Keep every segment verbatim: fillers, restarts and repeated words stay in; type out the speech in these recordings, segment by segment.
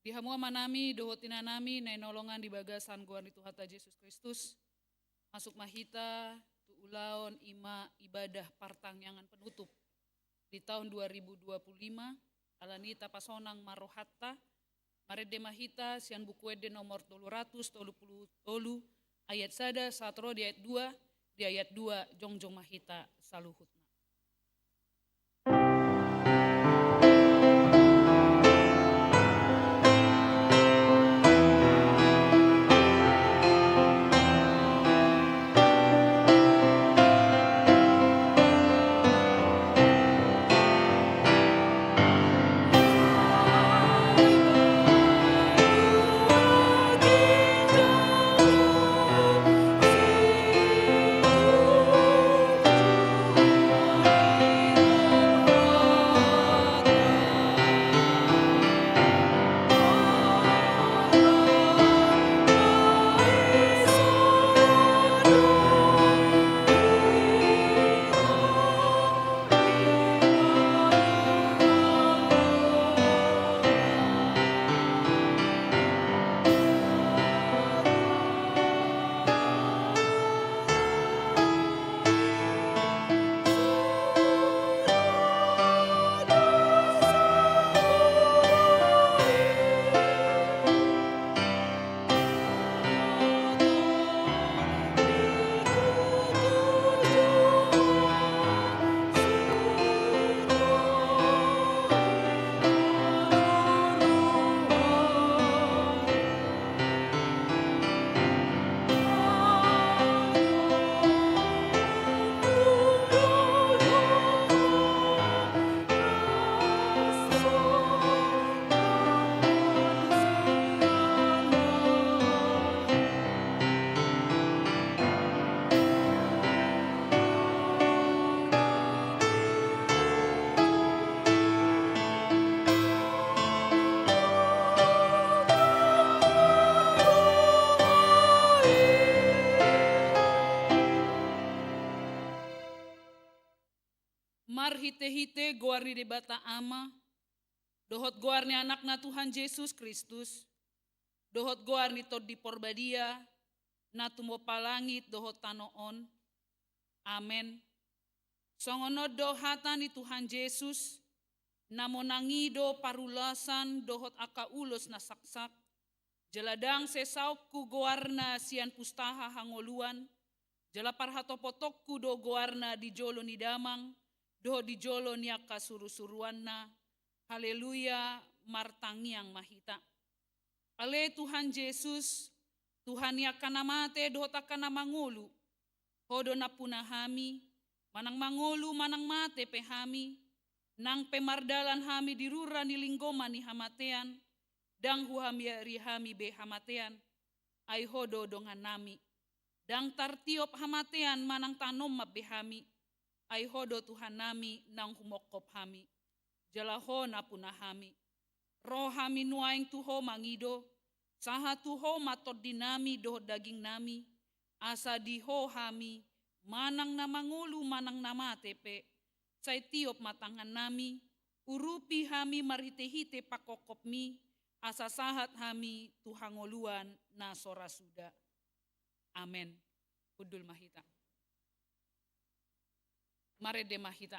Di hamu amanami dohot inanami na hinaholongan di bagasan goar ni Tuhanta Jesus Kristus, masuk ma hita tu ulaon, i ma ibadah partangiangan penutup di taon dua ribu dua puluh lima, alani i tapasonang ma rohanta, marende ma hita sian Buku Ende nomor tolu ratus tolu puluh tolu, ayat sada sahat ro di ayat dua, di ayat dua jongjong ma hita saluhutna. Marhitehite goar ni Debata Ama, dohot goar ni Anakna Tuhan Jesus Kristus, dohot goar ni Tondi Porbadia, na tumompa langit dohot tano on. Amen. Songon on do hata ni Tuhan Jesus, na monang i do parulasan dohot angka ulos na saksak, jala ndang sesaonku goarna sian pustaha hangoluan, jala parhatopotonku do goarna di jolo ni Damang, dohot di jolo ni angka surusuruanna. Haleluya, martangiang ma hita. Ale Tuhan Jesus, Tuhan ni angka na mate dohot angka na mangolu, Ho do nampuna hami, manang mangolu manang mate pe hami, nang pe mardalan hami di rura ni linggoman ni hamatean, ndang huhambiri hami be hamatean, ai Ho do dongannami. Ndang tartiop hamatean manang tanomman be hami, ai Ho do Tuhannami naung humongkop hami. Jala Ho nampuna hami. Ro hami nuaeng tu Ho mangido, sahat tu Ho ma tondinami dohot dagingnami, asa di Ho hami, manang na mangolu manang na mate pe, sai tiop ma tangannami, urupi hami marhitehite pangkopkopmi, asa sahat hami tu hangoluan na so ra suda. Amen. Hundul ma hita. Marende ma hita.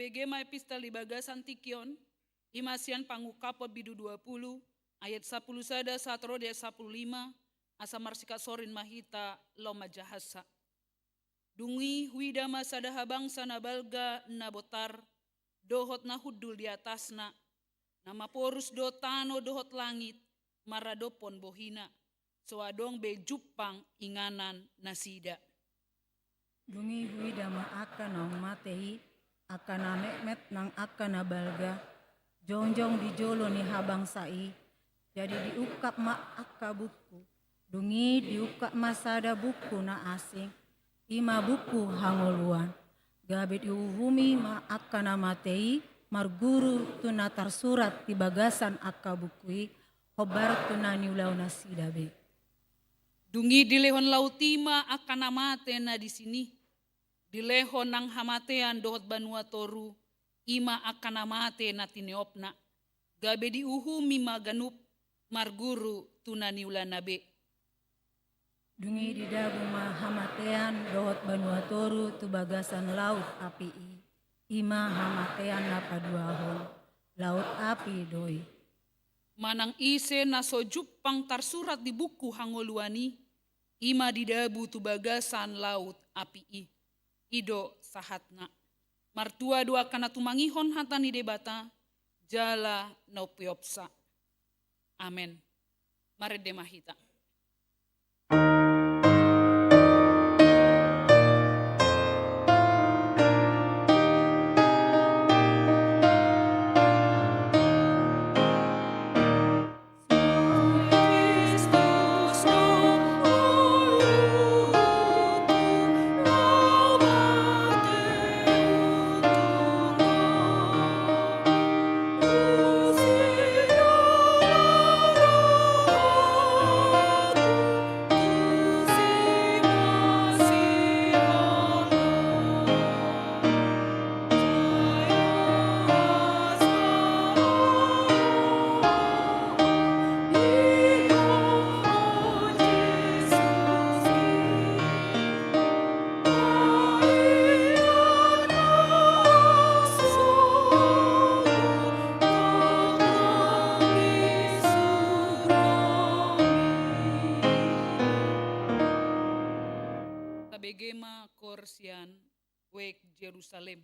Tabege ma epistel di bagasan tingki on, i ma sian Pangungkapon bindu dua pulu, ayat sampulu sada sahat ro di ayat sampulu lima, asa marsikap sorin ma hita laho manjahatsa. Dung i huida ma sada habangsa na balga na botar, dohot na hundul di atasna, na maporus do tano dohot langit maradophon bohina, so adong be jumpang inganan nasida. Dung i huida ma angka naung mate i, angka na metmet nang angka na balga, jongjong di jolo ni habangsa i. Jadi diungkap ma angka buku. Dung i diungkap ma sada buku na asing, i ma buku hangoluan. Gabe diuhumi ma angka na mate i marguru tu na tarsurat di bagasan angka buku i, hombar tu na niulahon nasida be. Dung i dilehon laut i ma angka na mate na disi i, dilehon nang hamatean dohot banua toru, i ma angka na mate na tineopna. Gabe diuhumi ma ganup marguru tu na niulana be. Dung i didabu ma hamatean dohot banua toru tu bagasan laut api i, i ma hamatean na paduahon, laut api do i. Manang ise na so jumpang tarsurat di buku hangoluan i, i ma didabu tu bagasan laut api i. I do sahatna. Martua do angka na tumangihon hata ni Debata, jala na umpeopsa. Amen. Marende ma hita. Tabege ma koor sian Wijk Jerusalem.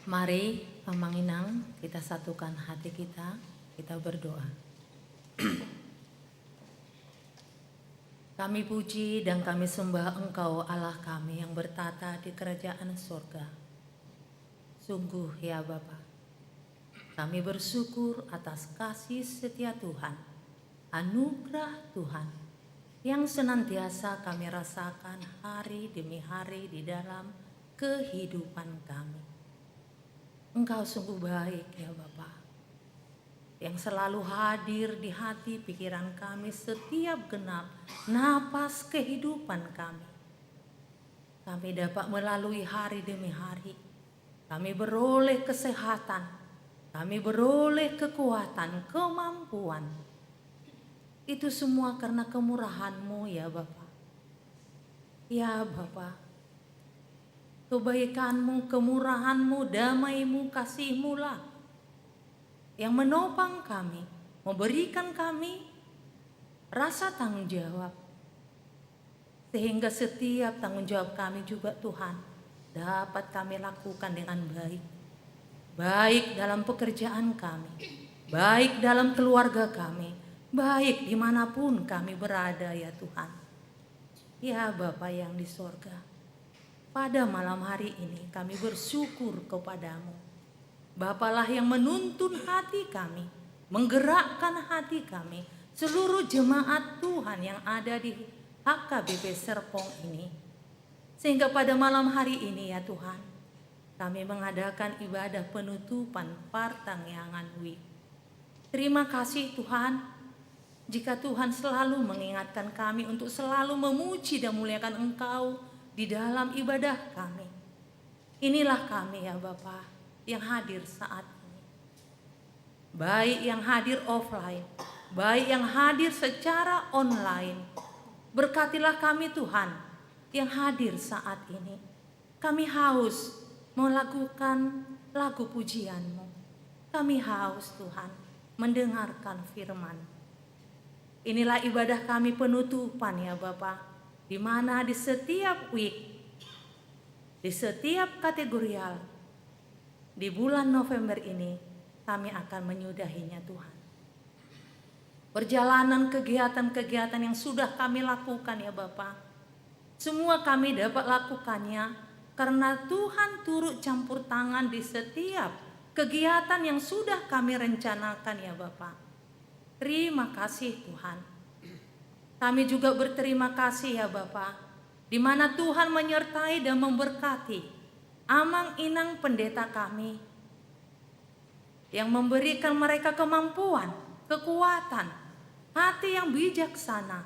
Mari, Amang Inang, kita satukan hati kita, kita berdoa. Kami puji dan kami sembah Engkau, Allah kami yang bertata di kerajaan surga. Sungguh ya Bapa, kami bersyukur atas kasih setia Tuhan, anugerah Tuhan yang senantiasa kami rasakan hari demi hari di dalam kehidupan kami. Engkau sungguh baik ya Bapa, yang selalu hadir di hati pikiran kami setiap genap napas kehidupan kami. Kami dapat melalui hari demi hari. Kami beroleh kesehatan. Kami beroleh kekuatan, kemampuan. Itu semua karena kemurahan-Mu ya Bapa. Ya Bapa, kebaikan-Mu, kemurahan-Mu, damai-Mu, kasih-Mu lah yang menopang kami, memberikan kami rasa tanggung jawab. Sehingga setiap tanggung jawab kami juga Tuhan dapat kami lakukan dengan baik. Baik dalam pekerjaan kami, baik dalam keluarga kami, baik dimanapun kami berada ya Tuhan. Ya Bapa yang di sorga, pada malam hari ini kami bersyukur kepada-Mu. Bapalah yang menuntun hati kami, menggerakkan hati kami, seluruh jemaat Tuhan yang ada di H K B P Serpong ini. Sehingga pada malam hari ini ya Tuhan, kami mengadakan ibadah penutupan partangiangan Wijk. Terima kasih Tuhan, jika Tuhan selalu mengingatkan kami untuk selalu memuji dan muliakan Engkau di dalam ibadah kami. Inilah kami ya Bapa yang hadir saat ini. Baik yang hadir offline, baik yang hadir secara online. Berkatilah kami Tuhan yang hadir saat ini. Kami haus melakukan lagu pujian-Mu. Kami haus Tuhan mendengarkan firman. Inilah ibadah kami penutupan ya Bapa, di mana di setiap Wijk, di setiap kategorial, di bulan November ini, kami akan menyudahinya Tuhan. Perjalanan kegiatan-kegiatan yang sudah kami lakukan ya Bapa, semua kami dapat lakukannya karena Tuhan turut campur tangan di setiap kegiatan yang sudah kami rencanakan ya Bapa. Terima kasih Tuhan. Kami juga berterima kasih ya Bapa, di mana Tuhan menyertai dan memberkati Amang Inang Pendeta kami, yang memberikan mereka kemampuan, kekuatan, hati yang bijaksana,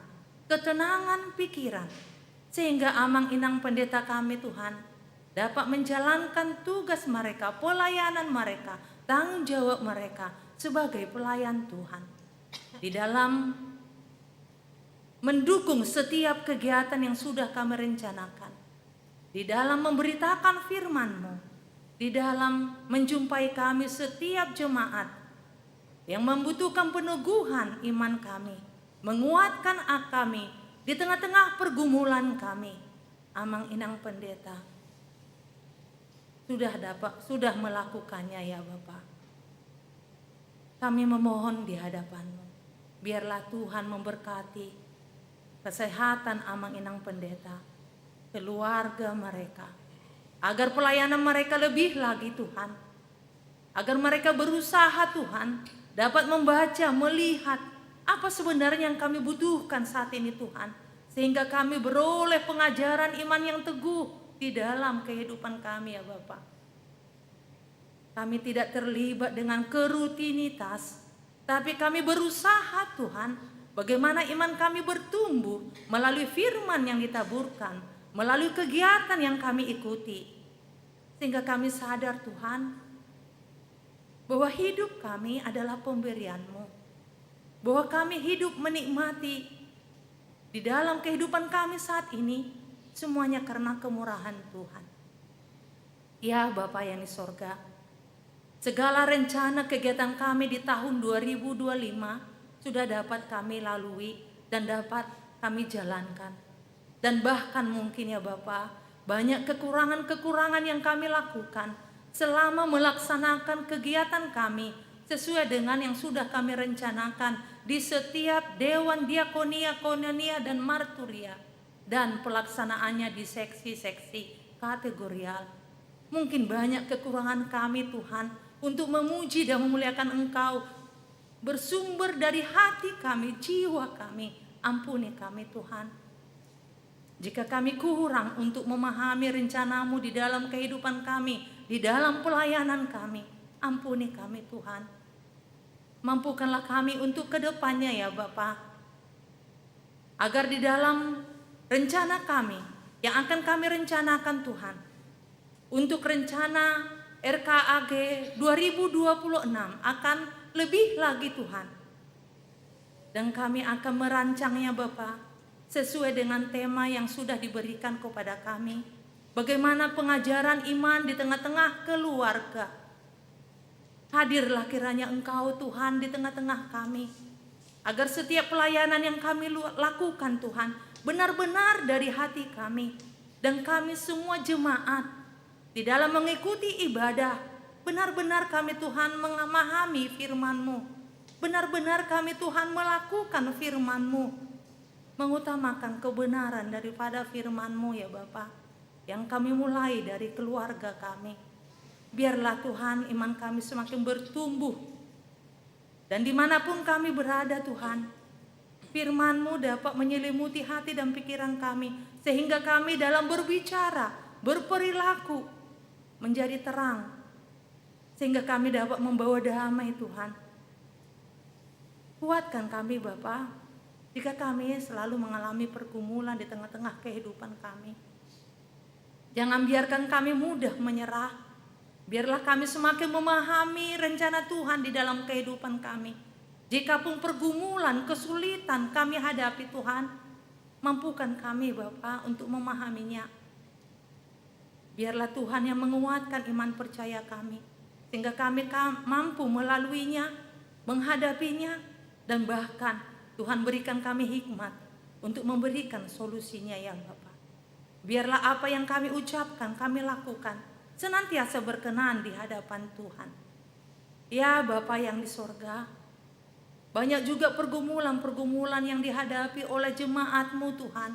ketenangan pikiran, sehingga Amang Inang Pendeta kami Tuhan dapat menjalankan tugas mereka, pelayanan mereka, tanggung jawab mereka sebagai pelayan Tuhan di dalam mendukung setiap kegiatan yang sudah kami rencanakan, di dalam memberitakan firman-Mu, di dalam menjumpai kami setiap jemaat yang membutuhkan peneguhan iman kami, menguatkan kami di tengah-tengah pergumulan kami. Amang Inang Pendeta sudah dapat, sudah melakukannya ya Bapa. Kami memohon di hadapan-Mu, biarlah Tuhan memberkati kesehatan Amang Inang Pendeta, keluarga mereka, agar pelayanan mereka lebih lagi Tuhan, agar mereka berusaha Tuhan, dapat membaca, melihat apa sebenarnya yang kami butuhkan saat ini Tuhan, sehingga kami beroleh pengajaran iman yang teguh di dalam kehidupan kami ya Bapa. Kami tidak terlibat dengan kerutinitas, tapi kami berusaha Tuhan, bagaimana iman kami bertumbuh melalui firman yang ditaburkan, melalui kegiatan yang kami ikuti. Sehingga kami sadar Tuhan, bahwa hidup kami adalah pemberian-Mu, bahwa kami hidup menikmati di dalam kehidupan kami saat ini, semuanya karena kemurahan Tuhan. Ya Bapa yang di sorga, segala rencana kegiatan kami di tahun dua ribu dua lima sudah dapat kami lalui dan dapat kami jalankan. Dan bahkan mungkin ya Bapa, banyak kekurangan-kekurangan yang kami lakukan, selama melaksanakan kegiatan kami sesuai dengan yang sudah kami rencanakan di setiap Dewan Diakonia, Koinonia, dan Marturia, dan pelaksanaannya di seksi-seksi kategorial. Mungkin banyak kekurangan kami, Tuhan, untuk memuji dan memuliakan Engkau, bersumber dari hati kami, jiwa kami. Ampuni kami, Tuhan. Jika kami kurang untuk memahami rencana-Mu di dalam kehidupan kami, di dalam pelayanan kami, ampuni kami, Tuhan. Mampukanlah kami untuk ke depannya, ya Bapa. Agar di dalam rencana kami, yang akan kami rencanakan, Tuhan, untuk rencana R K A G dua ribu dua puluh enam akan lebih lagi, Tuhan. Dan kami akan merancangnya, Bapa, sesuai dengan tema yang sudah diberikan kepada kami. Bagaimana pengajaran iman di tengah-tengah keluarga. Hadirlah kiranya Engkau, Tuhan, di tengah-tengah kami, agar setiap pelayanan yang kami lu-, lakukan, Tuhan, benar-benar dari hati kami, dan kami semua jemaat, di dalam mengikuti ibadah, benar-benar kami, Tuhan, memahami firman-Mu. Benar-benar kami, Tuhan, melakukan firman-Mu, mengutamakan kebenaran daripada firman-Mu, ya Bapa, yang kami mulai dari keluarga kami. Biarlah, Tuhan, iman kami semakin bertumbuh. Dan dimanapun kami berada, Tuhan, firman-Mu dapat menyelimuti hati dan pikiran kami, sehingga kami dalam berbicara, berperilaku, menjadi terang, sehingga kami dapat membawa damai, Tuhan. Kuatkan kami, Bapa, jika kami selalu mengalami pergumulan di tengah-tengah kehidupan kami. Jangan biarkan kami mudah menyerah. Biarlah kami semakin memahami rencana Tuhan di dalam kehidupan kami. Jikapun pergumulan, kesulitan kami hadapi, Tuhan, mampukan kami, Bapa, untuk memahaminya. Biarlah Tuhan yang menguatkan iman percaya kami, sehingga kami ka-, mampu melaluinya, menghadapinya, dan bahkan Tuhan berikan kami hikmat untuk memberikan solusinya, ya Bapa. Biarlah apa yang kami ucapkan, kami lakukan, senantiasa berkenan di hadapan Tuhan. Ya Bapa yang di sorga, banyak juga pergumulan-pergumulan yang dihadapi oleh jemaat-Mu, Tuhan,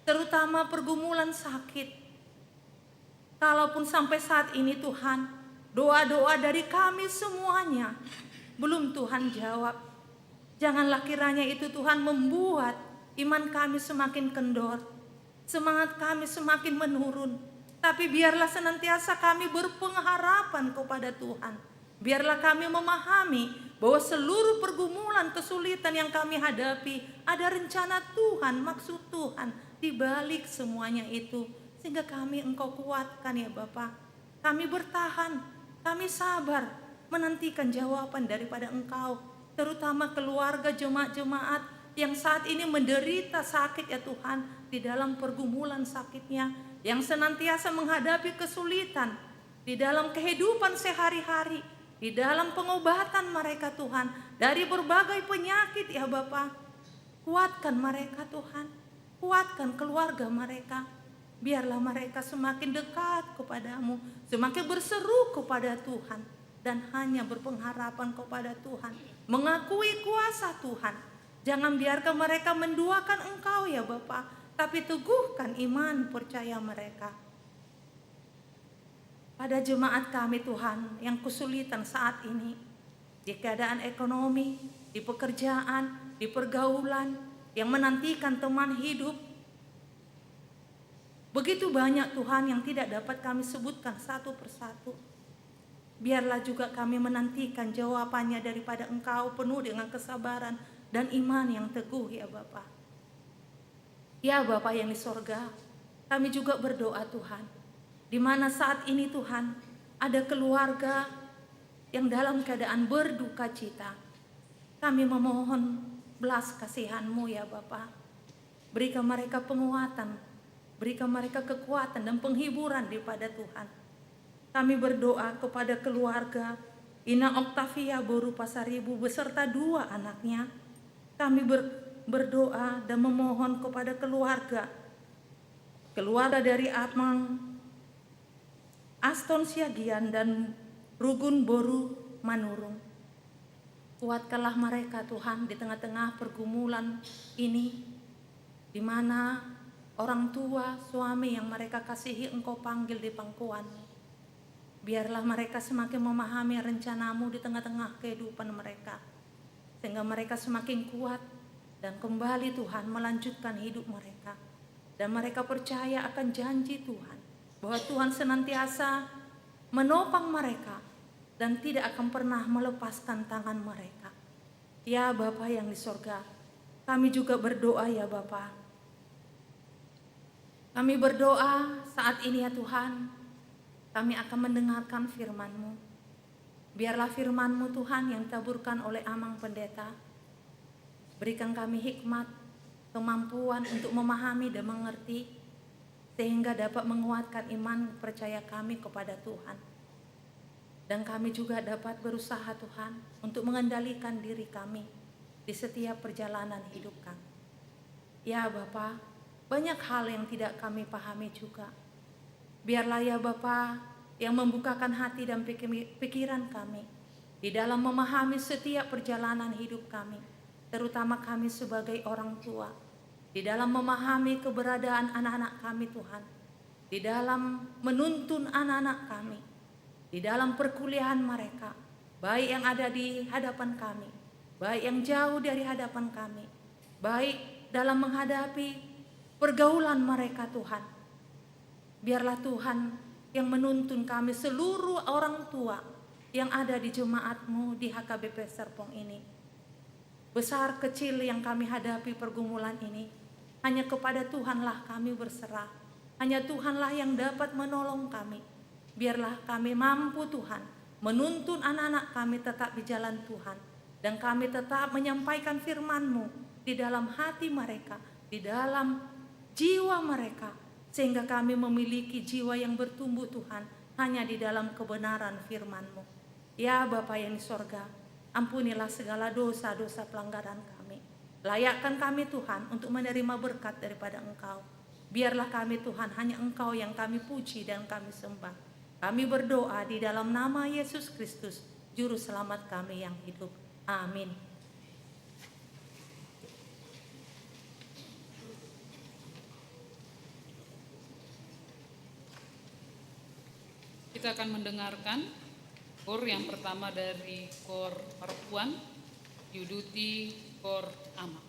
terutama pergumulan sakit. Kalaupun sampai saat ini, Tuhan, doa-doa dari kami semuanya belum Tuhan jawab, janganlah kiranya itu, Tuhan, membuat iman kami semakin kendor, semangat kami semakin menurun. Tapi biarlah senantiasa kami berpengharapan kepada Tuhan. Biarlah kami memahami bahwa seluruh pergumulan, kesulitan yang kami hadapi, ada rencana Tuhan, maksud Tuhan di balik semuanya itu. Sehingga kami Engkau kuatkan, ya Bapa. Kami bertahan, kami sabar menantikan jawaban daripada Engkau, terutama keluarga jemaat-jemaat yang saat ini menderita sakit, ya Tuhan, di dalam pergumulan sakitnya, yang senantiasa menghadapi kesulitan di dalam kehidupan sehari-hari, di dalam pengobatan mereka, Tuhan, dari berbagai penyakit, ya Bapa. Kuatkan mereka, Tuhan. Kuatkan keluarga mereka. Biarlah mereka semakin dekat kepada-Mu, semakin berseru kepada Tuhan, dan hanya berpengharapan kepada Tuhan, mengakui kuasa Tuhan. Jangan biarkan mereka menduakan Engkau, ya Bapa, tapi teguhkan iman percaya mereka. Pada jemaat kami, Tuhan, yang kesulitan saat ini, di keadaan ekonomi, di pekerjaan, di pergaulan, yang menantikan teman hidup, begitu banyak, Tuhan, yang tidak dapat kami sebutkan satu persatu. Biarlah juga kami menantikan jawabannya daripada Engkau penuh dengan kesabaran dan iman yang teguh, ya Bapa. Ya Bapa yang di sorga, kami juga berdoa, Tuhan, di mana saat ini, Tuhan, ada keluarga yang dalam keadaan berduka cita. Kami memohon belas kasihan-Mu, ya Bapa. Berikan mereka penguatan, berikan mereka kekuatan dan penghiburan daripada Tuhan. Kami berdoa kepada keluarga Ina Octavia boru Pasaribu beserta dua anaknya. Kami ber-, berdoa dan memohon kepada keluarga, keluarga dari Amang Aston Siagian dan Rugun boru Manurung. Kuatkanlah mereka, Tuhan, di tengah-tengah pergumulan ini, di mana orang tua, suami yang mereka kasihi Engkau panggil di pangkuan. Biarlah mereka semakin memahami rencana-Mu di tengah-tengah kehidupan mereka, sehingga mereka semakin kuat dan kembali, Tuhan, melanjutkan hidup mereka. Dan mereka percaya akan janji Tuhan, bahwa Tuhan senantiasa menopang mereka dan tidak akan pernah melepaskan tangan mereka. Ya Bapa yang di sorga, kami juga berdoa, ya Bapa. Kami berdoa saat ini, ya Tuhan, kami akan mendengarkan firman-Mu. Biarlah firman-Mu, Tuhan, yang ditaburkan oleh Amang Pendeta, berikan kami hikmat, kemampuan untuk memahami dan mengerti, sehingga dapat menguatkan iman percaya kami kepada Tuhan. Dan kami juga dapat berusaha, Tuhan, untuk mengendalikan diri kami di setiap perjalanan hidup kami. Ya Bapa, banyak hal yang tidak kami pahami juga. Biarlah, ya Bapa, yang membukakan hati dan pikir-, pikiran kami di dalam memahami setiap perjalanan hidup kami, terutama kami sebagai orang tua, di dalam memahami keberadaan anak-anak kami, Tuhan, di dalam menuntun anak-anak kami, di dalam perkuliahan mereka, baik yang ada di hadapan kami, baik yang jauh dari hadapan kami, baik dalam menghadapi pergaulan mereka, Tuhan. Biarlah Tuhan yang menuntun kami, seluruh orang tua yang ada di jemaat-Mu di H K B P Serpong ini. Besar kecil yang kami hadapi pergumulan ini, hanya kepada Tuhanlah kami berserah. Hanya Tuhanlah yang dapat menolong kami. Biarlah kami mampu, Tuhan, menuntun anak-anak kami tetap di jalan Tuhan. Dan kami tetap menyampaikan firman-Mu di dalam hati mereka, di dalam jiwa mereka, sehingga kami memiliki jiwa yang bertumbuh, Tuhan, hanya di dalam kebenaran firman-Mu. Ya Bapa yang di sorga, ampunilah segala dosa-dosa pelanggaran kami. Layakkan kami, Tuhan, untuk menerima berkat daripada Engkau. Biarlah kami, Tuhan, hanya Engkau yang kami puji dan kami sembah. Kami berdoa di dalam nama Yesus Kristus, Juru Selamat kami yang hidup. Amin. Kita akan mendengarkan kor yang pertama dari kor perempuan, diuduti kor amak.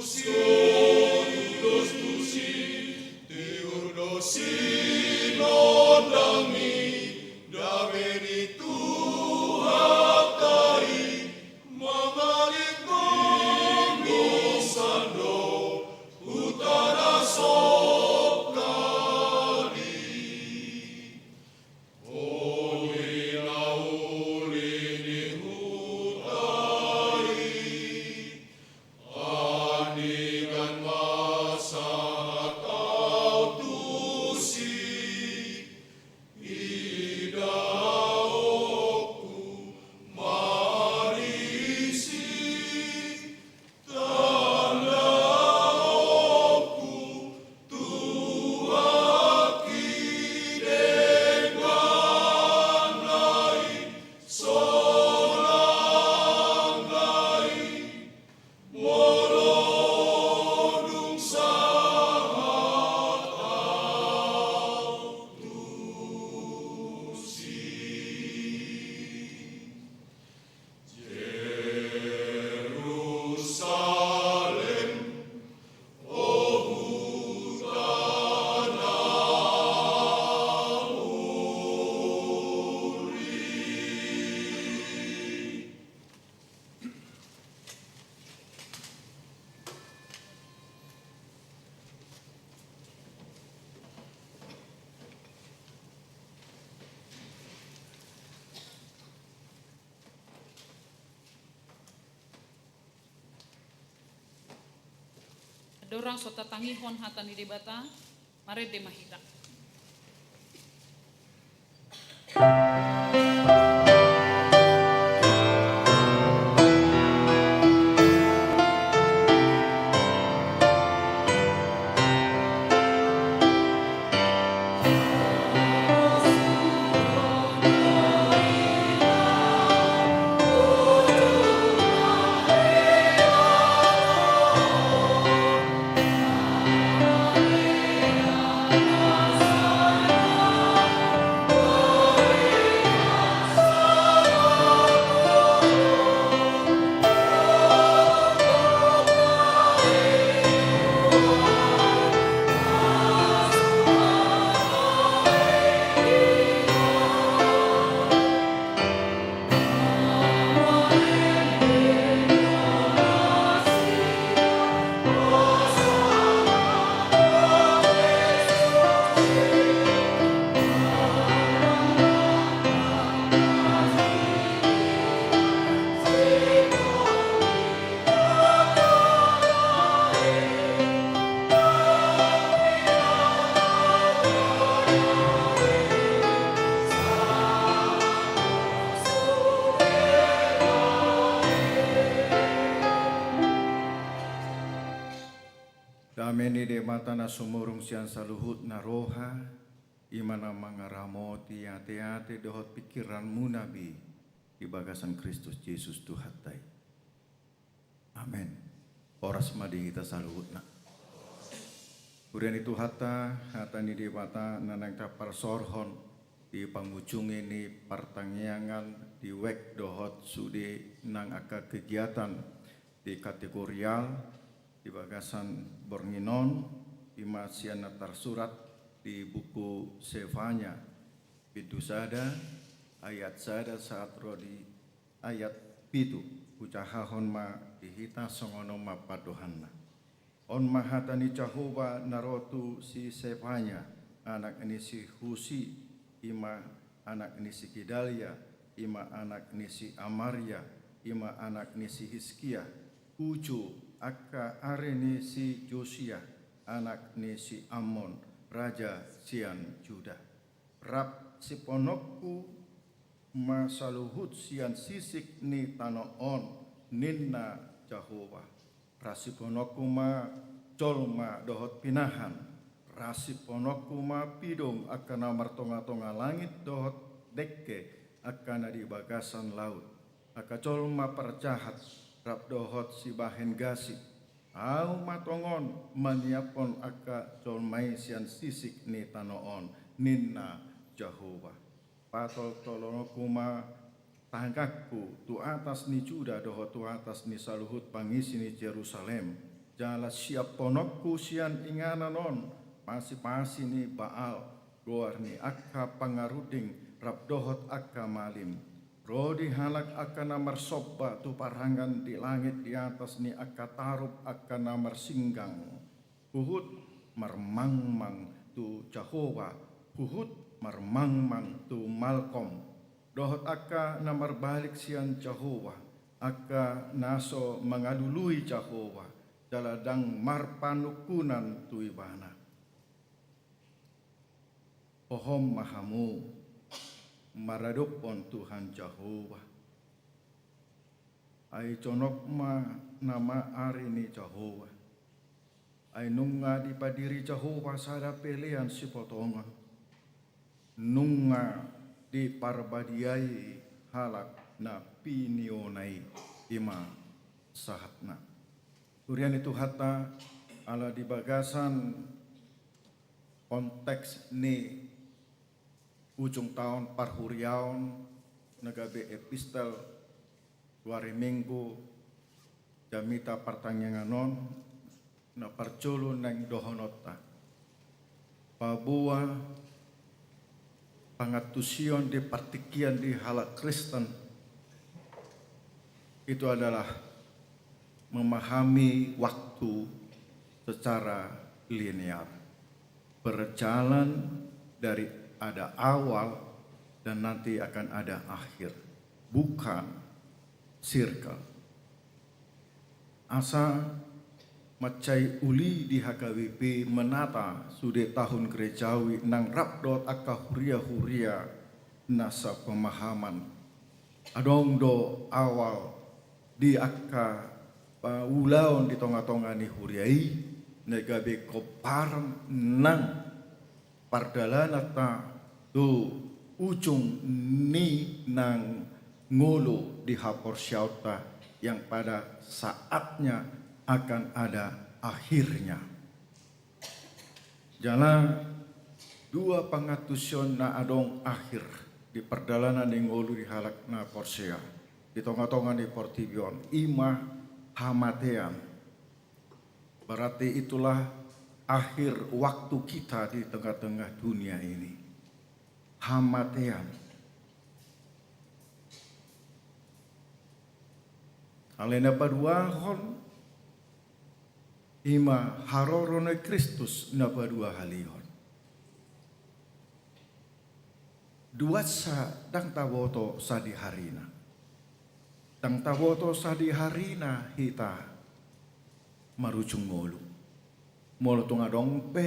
Tudos tusi, tiur do sinondang i, dame ni Tuhanta i, mangalingkon do sandok, huta na songkali. Uli na uli ni huta i, andigan ma sahat ahu tusi, idaonku marisi. Tandaonku tu anggi dengganna i, sonang nai molo dung sahat ahu tusi. Jerusalem, o huta na uli. Andorang so tatangihon hata ni Debata, marende ma hita. Dame ni Debata na sumurung sian saluhutna roha, i ma na mangaramoti ateate dohot pingkiranmuna be di bagasan Kristus Jesus Tuhanta i. Amen. Horas ma di hita saluhutna. Huria ni Tuhanta, hata ni Debata na naeng taparsaorhon di pangujungi ni partangiangan di wijk dohot sude nang angka kegiatan di kategorial di bagasan borngin on, i ma sian na tarsurat di buku Sefanya, bindu sada, ayat sada sahat ro di ayat pitu. Hujahahon ma di hita songon on ma pandohanna. On ma hata ni Jahowa na ro tu si Sefanya, anak ni si Husi, i ma anak ni si Gedalia, i ma anak ni si Amaria, i ma anak ni si Hiskia, uju angka ari ni si Josia, anak ni si Amon, raja sian Juda. Rap sipononku ma saluhut sian sisik ni tano on, ninna Jahowa. Ra sipononku ma jolma dohot pinahan, ra sipononku ma pidong angka na martongatonga langit dohot dengke angka na di bagasan laut, angka jolma parjahat rap dohot sibahen gasip. Ahu ma tongon maniaphon angka jolma i sian sisik ni tano on, ninna Jahowa. Patoltolononku ma tanganku tu atas ni Juda dohot tu atas ni saluhut pangisi ni Jerusalem. Jala siaphononku sian inganan on pasipasi ni Baal, goar ni angka pangaruding rap dohot angka malim. Ro di halak angka na marsomba tu parangan di langit di atas ni angka tarup angka na marsinggang. Huhut marmangmang tu Jahowa, huhut marmangmang tu Malkom. Dohot angka na marbalik sian Jahowa, angka na so mangalului Jahowa, jala ndang marpanungkunan tu Ibana. Hohom ma hamu maradophon Tuhan Jahowa. Ai jonok ma nama ari ni Jahowa. Ai nunga dipadiri Jahowa sada pelean sipotongan. Nunga diparbadiai halak na pinionaI, i ma sahatna. Huria ni Tuhanta, ala di bagasan konteks ni ujung taon parhuriaon na gabe epistel tu ari Minggu jamita partangiangan on, na parjolo naeng dohononta. Paboa pangantusion di partingkian di halak Kristen itu adalah memahami waktu secara linear. Berjalan dari ada awal dan nanti akan ada akhir. Bukan circle. Asa mansai uli di H K B P menata sude tahun gerejawi nang rap dohot angka huria-huria na sapemahaman. Adong do awal di angka, eh, ulaon di tonga-tonga ni huria i, na gabe gomparan nang pardalananta tu ujung ni na ngolu di haporseaonta yang pada saatnya akan ada akhirnya. Jala dua pangantusion na adong akhir di pardalanan ni ngolu ni halak na porsea di tonga-tonga ni portibi on, i ma hamatean. Berarti itulah akhir waktu kita di tengah-tengah dunia ini. Hamatean. Alai na paduahon, i ma haroro ni Kristus na paduahalihon. Duansa ndang taboto sadiharina. Ndang taboto sadiharina hita marujung ngolu. Molo tung adong pe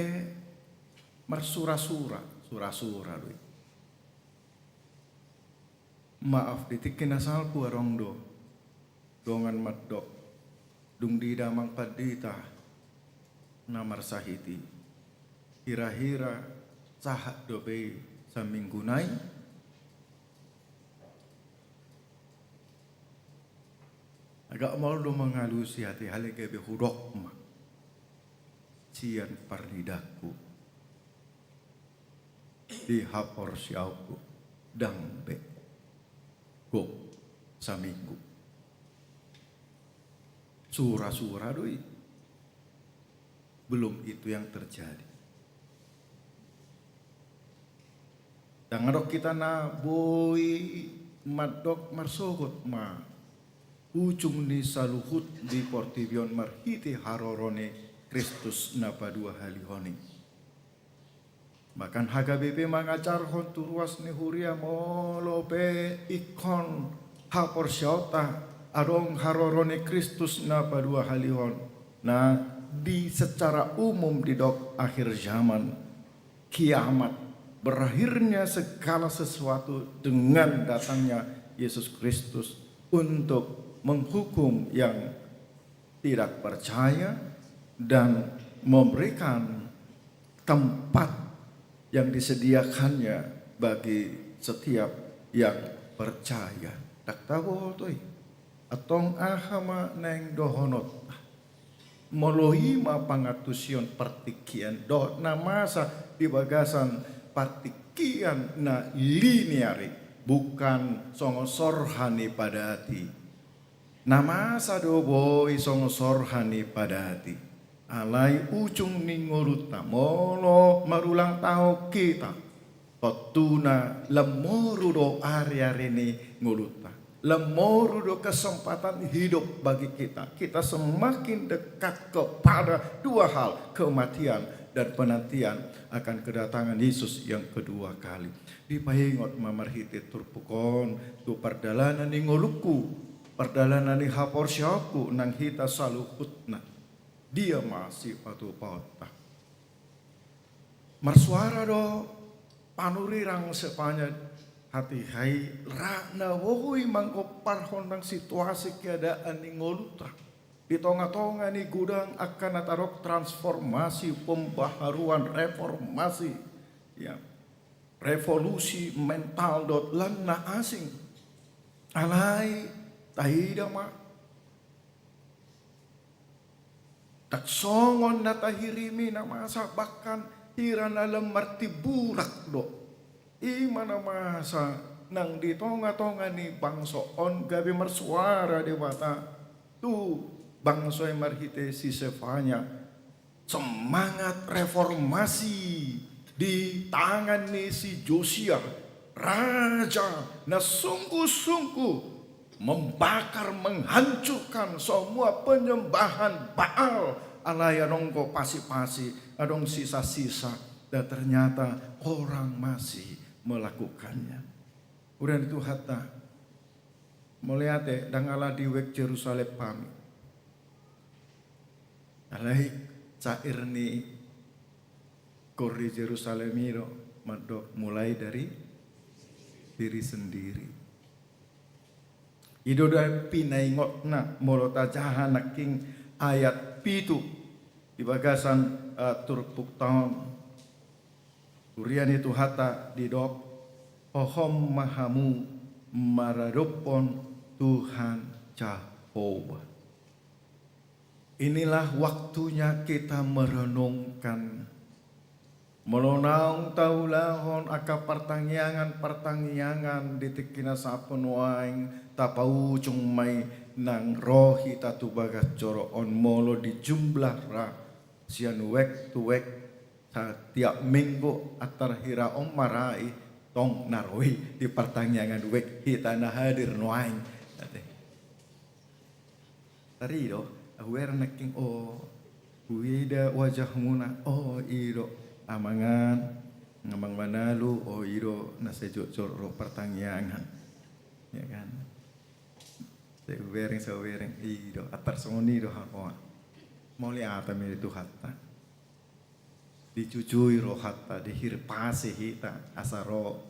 marsura-sura, sura-sura do i. Maaf, di tingki na salpu adong do dongan mandok, dung diida amang pandita na marsahit i, hira-hira sahat dope i saminggu nai. Agak maol do mangalusi hata i, alai gabe hudok ma sian parnidangku di haporseaonku, ndang be gok saminggu. Sura-sura do i. Belum itu yang terjadi. Ndang adong hita na boi mandok marsogot ma ujung ni saluhut di portibi on marhite haroro ni Kristus na paduahalihon i. Bahkan H K B P mangajarhon tu ruas ni huria, molo pe ingkon haporseaonta adong haroro ni Kristus na paduahalihon, na di secara umum didok akhir zaman, kiamat, berakhirnya segala sesuatu dengan datangnya Yesus Kristus untuk menghukum yang tidak percaya dan memberikan tempat yang disediakannya bagi setiap yang percaya. Ndang taboto i. Antong aha ma naeng dohononta? Molo i ma pangantusion partingkian dohot na masa di bagasan partingkian na linear i, bukan songon sorha ni padati. Na masa do boi songon sorha ni padati. Alai ujung ni ngolunta molo marulang tahun hita, tontuna lam moru do ari-ari ni ngolunta. Lam moru do kesempatan hidup bagi kita. Kita semakin dekat kepada dua hal, kematian dan penantian akan kedatangan Yesus yang kedua kali. Dipaingot ma marhite turpuk on tu pardalanan ni ngolungku, pardalanan ni haporseaonku nang hita saluhutna. Dia ma sipatupaonta. Marsuara do panurirang Zefanya, hatiha i ra na boi manggomparhon nang situasi keadaan ni ngolunta. Di tonga-tonga ni godang angka na tadok transformasi, pembaharuan, reformasi, ya, revolusi mental dohot lan na asing. Alai taida ma, ndang songon na tahirimi na masa, bahkan hira na lam martimburak do. I ma na masa nang di tonga-tonga ni bangso on gabe marsuara Debata tu bangso i marhite si Zefanya. Semangat reformasi di tangan ni si Josia, raja na sungguh-sungguh membakar, menghancurkan semua penyembahan Baal. Alai adong do pasi-pasi, adong sisa-sisa, dan ternyata orang masih melakukannya. Udah itu hatta. Mauliate, ndang ala diuek Jerusalem hami. Alai cair ni kor di Jerusalem i do mandok mulai dari diri sendiri. I do da pinaingotna molo tajaha nangkin ayat pitu di bagasan, eh, turpukta on. Huria ni Tuhanta didok, hohom ma hamu maradophon Tuhan Jahowa. Inilah waktunya kita merenungkan. Molo naung taulahon angka partangiangan-partangiangan di tingki na sahat nuaeng, tapaujung ma i nang ro hita tu bagas joro on molo dijumlah ra sian uek tu uek, satiap minggu antar hira on ma ra i, tong na ro i di partangiangan uek hita na hadir nuaeng. Ate. Tarido, hubereng nangkin, o, huida wajahmuna, o, i do amang an, amang Manalu, o, i do na sai jotjot ro partangiangan. Ya kan? Sai hubereng, sai hubereng, i do, antar songon i do hamu. Mauliate ma di Tuhanta. Dijujui rohanta, dihirpasi hita, asa ro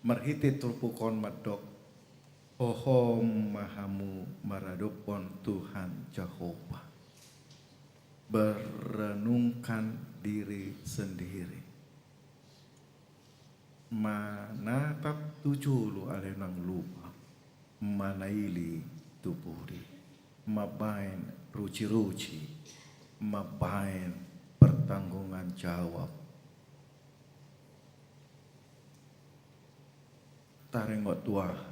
marhite turpuk on mandok, hohom ma hamu maradophon Tuhan Jahowa. Merenungkan diri sendiri. Manatap tu jolo alai unang lupa, manaili tu pudi, mambaen ruci-ruci, mambaen pertanggungjawaban. Taringot tu aha?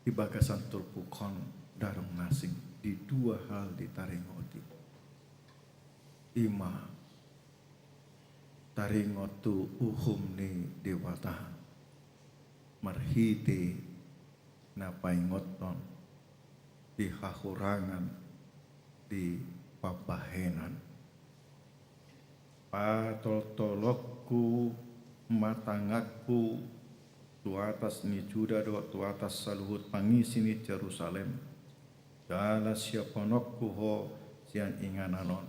Di bagasan turpuk on ndang adong na asing, di dua hal ditaringoti. I ma taringot tu uhum ni Debata marhite na paingothon di hahurangan di pambahenan. Patoltolonku ma tanganku tu atas ni Juda dohot tu atas saluhut pangisi ni Jerusalem. Jala siaphononku ho sian inganan on.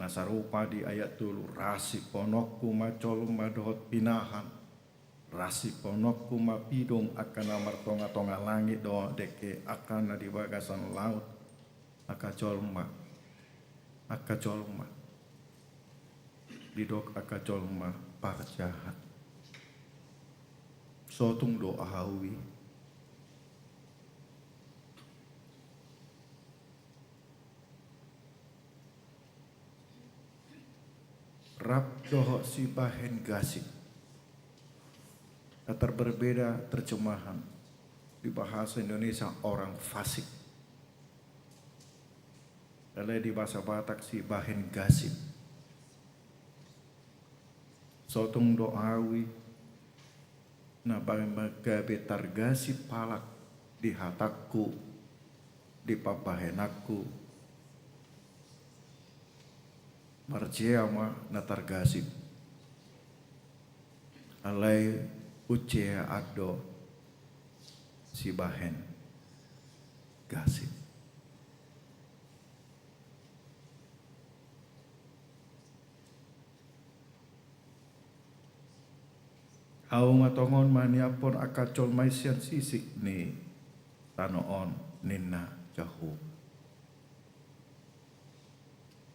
Na sarupa di ayat tolu, ra siphononku ma jolma dohot pinahan. Ra siphononku ma pidong angka na martonga-tonga langit dohot dengke angka na di bagasan laut, angka jolma, angka jolma, didok angka jolma parjahat. Sotung do ahu i. Rap dohot sibahen gasip. Kata berbeda terjemahan. Di bahasa Indonesia orang fasik. Alai di bahasa Batak sibahen gasip. So tung do au i na baen ma gabe targasip halak di hatangku, di pambahenanku. Marjea ma na targasip. Alai unjea an do sibahen gasip. Au ma tongon maniaphon angka jolma i sian sisik ni tano on, ninna Jahowa.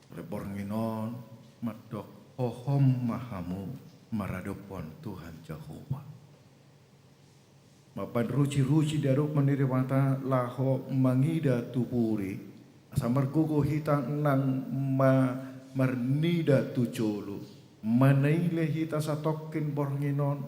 Alai borngin on mandok hohom ma hamu maradophon Tuhan Jahowa. Mambaen rujiruji di adopan ni Debata laho mangida tu pudi, asa margogo hita nang ma-, marnida tu jolo. Manaile hita satongkin borngin on,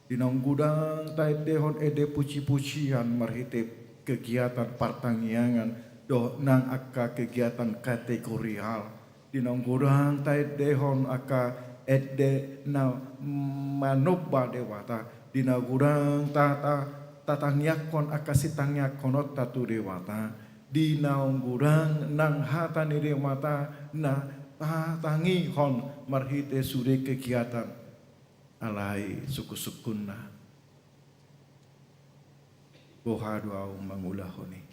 di naung godang taendehon ende pujipujian marhite kegiatan partangiangan dohot nang angka kegiatan kategorial. Di naung godang taendehon angka ende na manomba Debata, di naung godang ta-, ta-, tatangiangkon angka sitangiangkononta tu Debata, di naung godang nang hata ni Debata na tatangihon marhite sude kegiatan. Alai sungkunsungkunna, boha do au mangulahon i?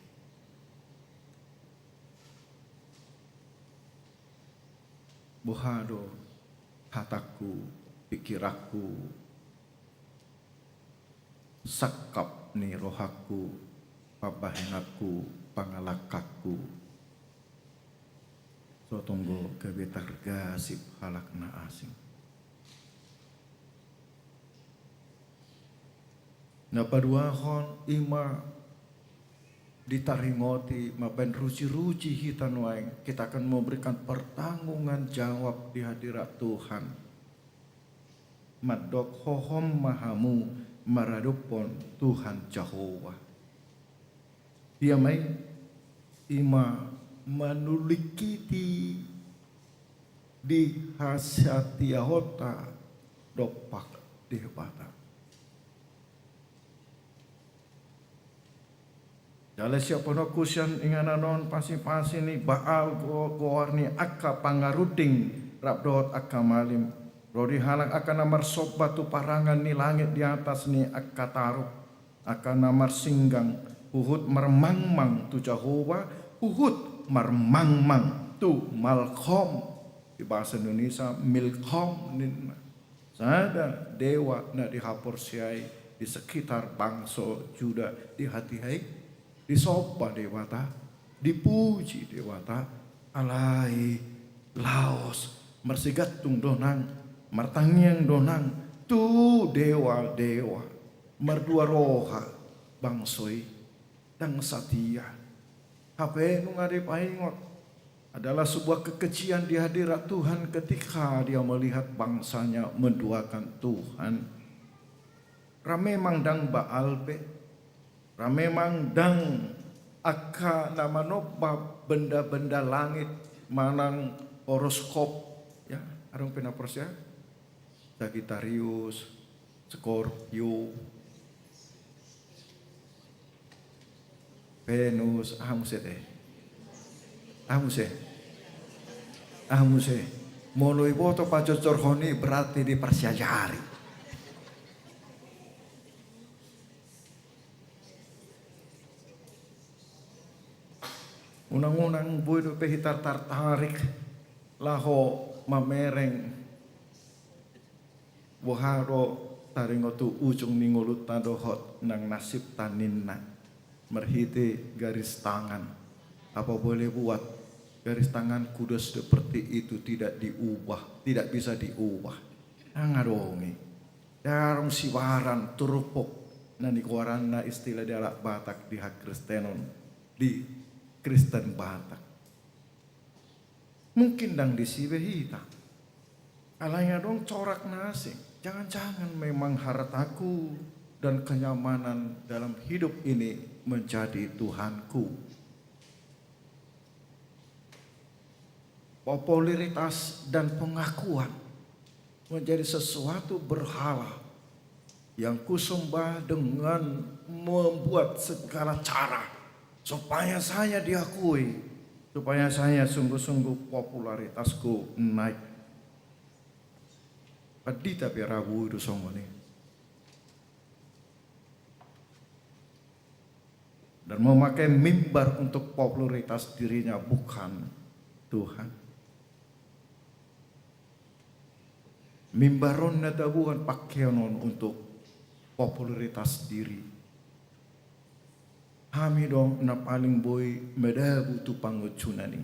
Boha do hatangku, pikiranku, sangkap ni rohangku, pambahenanku, pangalangkanku? So tung do gabe targasip halak na asing. Na paduahon i ma ditaringoti mambaen rujiruji hita nuaeng, kita akan memberikan pertanggungan jawab di hadirat Tuhan. Mandok hohom ma hamu maradophon Tuhan Jahowa. Ia ma i, i ma manulingkiti di hasatiaonta dompak Debata. Jala siaphononku sian inganan on pasipasi ni Baal, go-, goar ni angka pangarunding rap dohot angka malim. Ro di halak angka na marsomba tu parangan ni langit di atas ni angka taruk, angka na marsinggang, huhut marmangmang tu Jahowa, huhut marmangmang tu Malkom. Di bahasa Indonesia, Milkom ninna. Sada dewa na dihaporseai di sekitar bangso Juda di hatiha i, disomba Debata, dipuji Debata, alai laos marsigantung do nang, martangiang do nang tu dewa-dewa, mardua roha bangso i. Ndang satia. Hape nunga dipaingot, adalah sebuah kekejian di hadirat Tuhan ketika Dia melihat bangsa-Nya menduakan Tuhan. Ra memang ndang Baal be, ra memang ndang angka na manomba benda-benda langit manang horoskop, ya, adong pe na porsea, Sagitarius, Scorpio, Venus, aha muse te? Aha muse? Aha muse? Molo iboto pajojorhon i berarti diparsiajari. Unang-unang boi dope hita tartarik laho mamereng boha do taringot tu ujung ni ngolunta dohot nang nasibta ninna marhite garis tangan. Apa boleh buat, garis tangan kuda seperti itu tidak diubah, tidak bisa diubah. Ndang adong i. Ndang adong sibaran turpuk na nigoaranna istilah di halak Batak di hakristenon, di Kristen Batak. Mungkin ndang disi be hita. Alai adong corak na asing. Jangan-jangan memang hartaku, dan kenyamanan dalam hidup ini menjadi Tuhanku. Popularitas dan pengakuan menjadi sesuatu berhala yang kusembah dengan membuat segala cara supaya saya diakui, supaya saya sungguh-sungguh popularitasku naik. Pandita pe rabu i do songon i. Dan memakai mimbar untuk popularitas dirinya, bukan Tuhan. Mimbar on na tabuan, pakeon on untuk popularitas diri. Hami do na paling boi madabu tu pangunjunan i.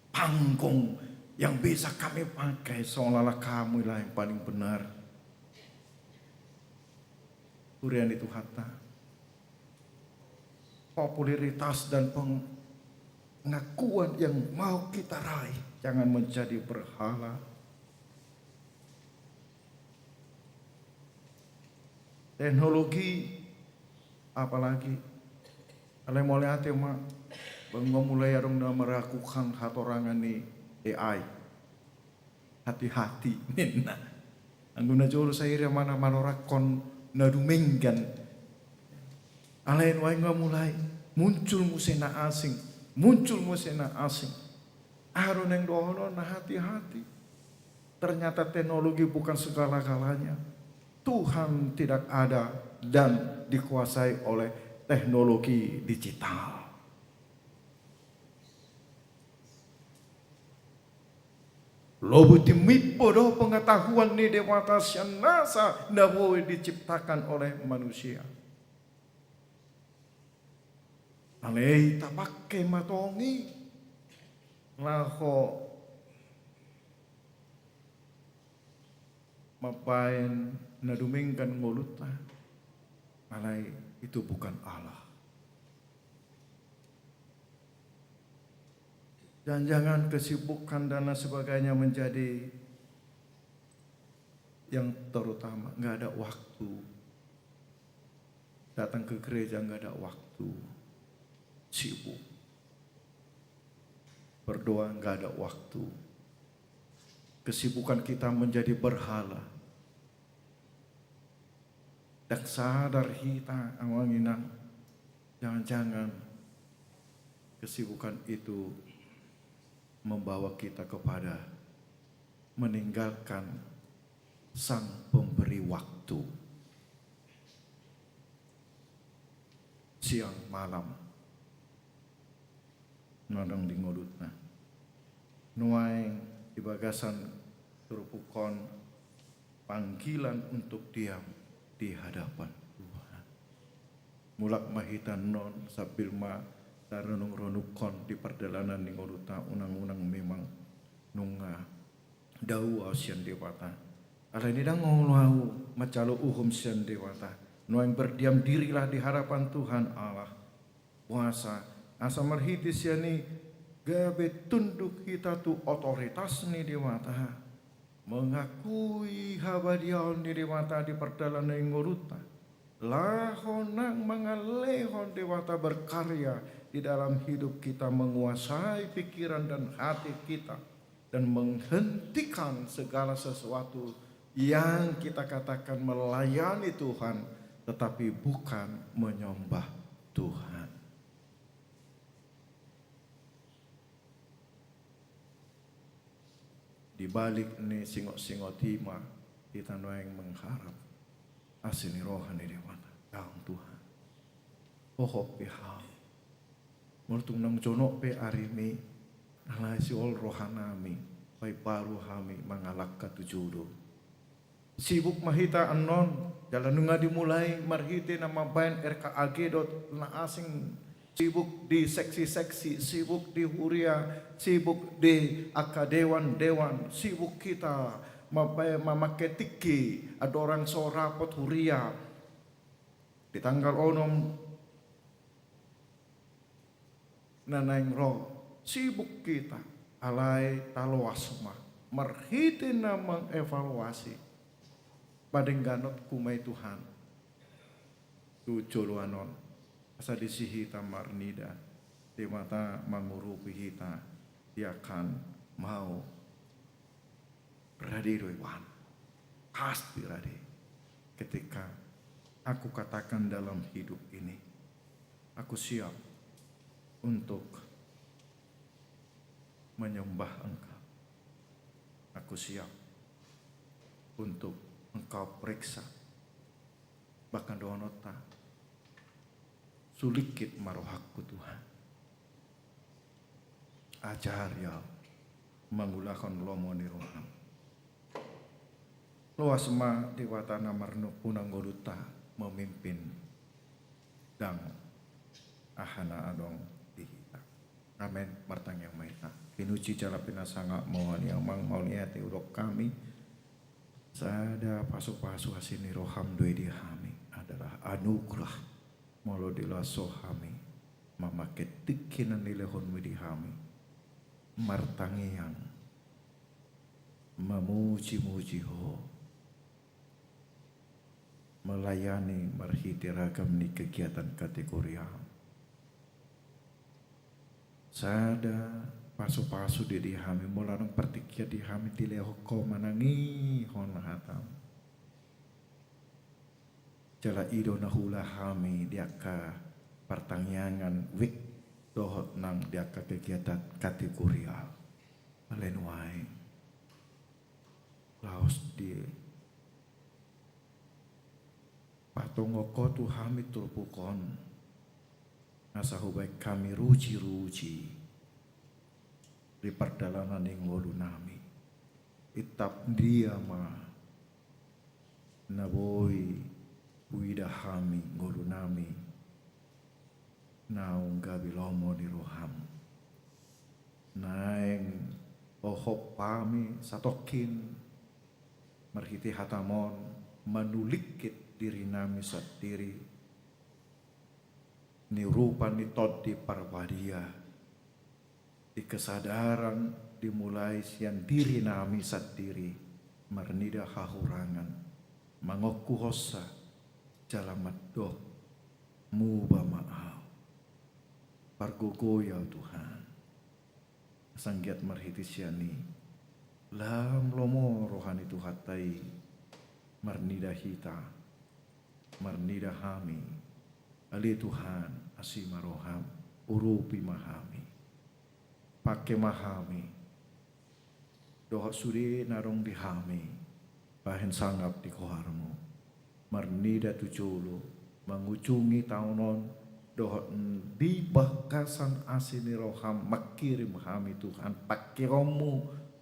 Panggung yang bisa kami pakai seolah-olah kami lah yang paling benar. Huria ni Tuhanta, popularitas dan pengakuan yang mau kita raih jangan menjadi berhala. Teknologi, apalagi, alai mauliate ma, bangga mulai adong na meragukan hatorangan ni A I. Hati-hati, ninna. Anggo na jolo sahira ma na manorakkon na dumenggan. Alai nuaeng ma mulai muncul muse na asing, muncul muse na asing. Aha do naeng dohonon na hati-hati. Ternyata teknologi bukan segala-galanya. Tuhan tidak ada dan dikuasai oleh teknologi digital. Lobi timimpo do pengetahuan ni Debata sian nasa na boi diciptakan oleh manusia. Alai tapake ma tong i laho mambaen na dumenggan ngolunta. Alai itu bukan Allah. Jangan-jangan kesibukan dan lain sebagainya menjadi yang terutama, nggak ada waktu. Datang ke gereja nggak ada waktu. Sibuk. Berdoa nggak ada waktu. Kesibukan kita menjadi berhala. Ndang sadar hita, amang inang, jangan-jangan kesibukan itu membawa kita kepada meninggalkan Sang Pemberi Waktu. Siang malam. Na adong di ngolunta. Nuaeng di bagasan turpuk on panggilan untuk diam di hadapan Tuhan. Mulak ma hita annon sambil ma tarenung-renungkon di pardalanan ni ngolunta, unang-unang memang nunga dao ahu sian Debata. Alai ndang olo ahu manjalo uhum sian Debata. Nuaeng berdiam dirilah di hadapan Tuhan Allah. Boasa, asa marhite sian i gabe tunduk hita tu otoritas ni Debata. Mengakui habadiaon ni Debata di pardalanan ni ngolunta. Laho nang mangalehon Debata berkarya di dalam hidup kita, menguasai pikiran dan hati kita, dan menghentikan segala sesuatu yang kita katakan melayani Tuhan, tetapi bukan menyembah Tuhan. Di balik ni singot-singot i ma hita nuaeng mengharap asi ni roha ni Debata. Daong Tuhan, hohom pe hami. Molo tung naung jonok pe arimi, alai sihol rohanami, paimbaru hami mangalangka tu jolo. Sibuk ma hita annon, jala nunga dimulai marhite na mambaen R K A G dohot na asing, sibuk di seksi-seksi, sibuk di huria, sibuk di angka dewan-dewan, sibuk hita mambaen, mamake tingki andorang so rapot huria. Di tanggal onom na naeng ro, sibuk hita, alai taloas ma marhite na mengevaluasi, padengganonku ma i Tuhan. tu joloan on, asa disi hita marnida, Debata mangurupi hita, Ia kan mau rade do ibana. Pasti rade. Ketika aku katakan dalam hidup ini, aku siap untuk menyembah Engkau. Aku siap untuk Engkau periksa. Bahkan dohononta, sulingkit ma rohangku Tuhan. Ajari au mangulahon lomo ni roham. Loas ma Debata na marnungkuna ngolunta memimpin ndang aha na adong di hita. Amen. Martangiang ma hita. Pinuji jala pinasangap ma Ho, Amang, mauliate hudok hami. Sada pasupasu asi ni roham do i di hami adalah anugerah. Molo diloas Ho hami mamake tingki na nilehonmu di hami, martangiang, mamujimuji Ho, melayani marhite ragam ni kegiatan kategorial. Sada pasupasu do i di hami, molo adong partingkian di hami, dilehon Ho manangihon hatam. Jala i do na huula hami di angka partangiangan wijk dohot nang di angka kegiatan kategorial. Alai nuaeng laos dipatongon Ho tu hami turpuk on, asa hubaen hami rujiruji di pardalanan ni ngolunami. Itap dia ma na boi huida hami ngolunami naung gabe lomo ni roham. Naeng hohom hami satongkin marhite hatam on manulingkit dirinami sandiri, niurupan ni Tondi Parbadia, di kesadaran dimulai sian dirinami sandiri, marnida hahurangan, mangokuhonsa, jala mandok, muba ma au. Pargogoi au Tuhan. Asa anggiat marhite sian i lam lomo roha ni Tuhanta i, marnida hita, marnida hami. Ale Tuhan, asi ma roham, urupi ma hami, pake ma hami, dohot sude na adong di hami, bahen sangap di goarmu. Marnida tu jolo, mangujungi taon on, dohot di bagasan asi ni roham mangkirim hami Tuhan, pakeonmu,